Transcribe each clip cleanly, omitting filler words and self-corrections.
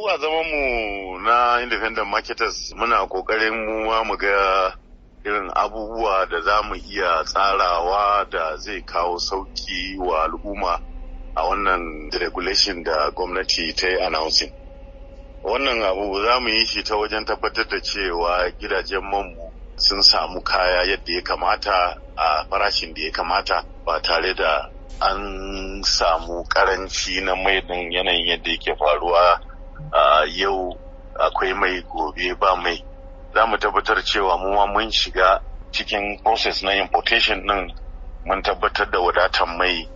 Mu a zaman mu na independent marketers muna kokarin mu ma mu ga irin abubuwa da za mu iya tsarawa da zai kawo sauki wa al'umma a wannan regulation da gwamnati ta yi announcing. Wannan abu za mu yi shi ta wajen tabbatar da cewa gidajen manmu sun samu kaya yadda ya kamata a farashin da ya kamata, ba tare da an samu karanci na mai din yanayin yadda yake faruwa a yau, akwai mai, gobe ba mai. Za mu tabbatar cewa mu ma mun shiga cikin process na importation din, mun tabbatar da wadatan mai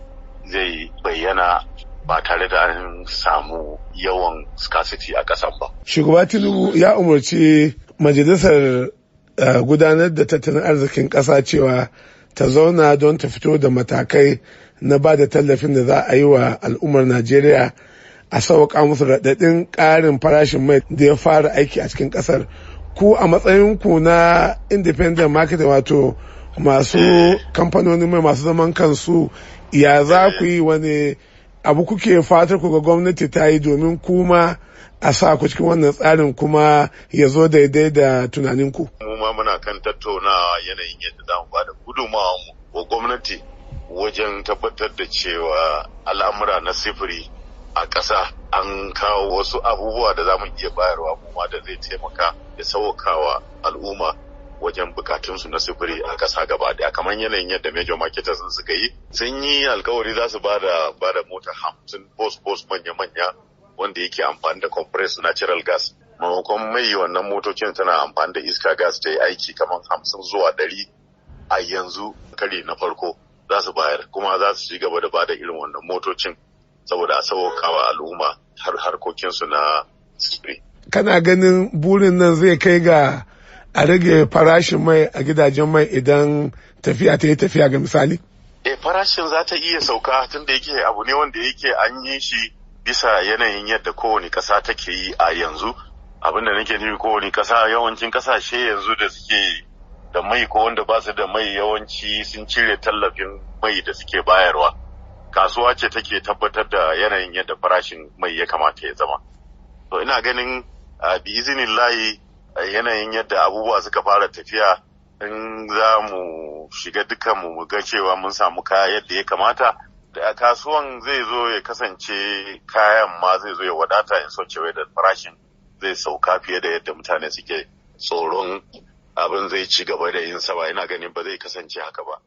zai bayyana ba tare da an samu yawan scarcity a ƙasan ba. Shugaba Tinubu ya umarci majalisar gudanar da tattalin arzikin ƙasa cewa ta zauna don ta fito da matakai na ba da tallafin da za a yi wa al'ummar Najeriya a sauƙa musu raɗaɗin ƙarin farashin mai da ya fara aiki a cikin ƙasar. Ku a matsayinku na independent marketing, wato masu kamfanonin mai masu zaman kansu, ya za ku yi? Wani abu kuke fatar ku ga gwamnati ta yi domin kuma a sa ku cikin wannan tsarin kuma ya zo daidai da tunaninku? Mu ma muna kan tattaunawa yanayin yadda za mu bada gudunmawa wa gwamnati wajen tabbatar da cewa al'amura na sifiri a ƙasa an kawo wasu abubuwa da za mu iya bayarwa kuma da zai taimaka da sauƙawa al'umma wajen bukatunsu na sufuri a ƙasa gaba daya, kamar yanayin yadda major marketers suka yi, sun yi alkawari za su bada mota 50, bus bus manya-manya wanda yake amfani da compressed natural gas maimakon mai. Wannan motocin tana amfani da iska gas ta yi aiki, kamar 50 zuwa 100 a yanzu kari na farko za su bayar, kuma za su ci gaba da bada irin wannan motocin saboda a sauƙawa al'umma har harkokinsu na sufuri. Kana ganin burin nan zai kai ga a rage farashin mai a gidajen mai idan tafiya ta yi tafiya, ga misali? E, farashin za ta iya sauka, tunda yake abu ne wanda yake an yi shi bisa yanayin yadda kowane ƙasa take yi a yanzu. Abin da nake nufi, kowane ƙasa, yawancin ƙasashe yanzu da suke da mai ko wanda ba su da mai, yawanci sun cire tallafin mai da suke bayarwa. Kasuwa ce take tabbatar da yanayin yadda farashin mai ya kamata ya zama. To, ina ganin bi izinillahi yanayin yadda abubuwa suka fara tafiya, in za mu shiga dukan mu ga cewa mun samu kaya yadda ya kamata da kasuwan zai zo ya kasance kayan ma zai zo ya wadata in so cewa da farashin zai sauka fiye da yadda mutane suke tsoron abin zai ci gaba da yin sama. Ina ganin ba zai kasance haka ba.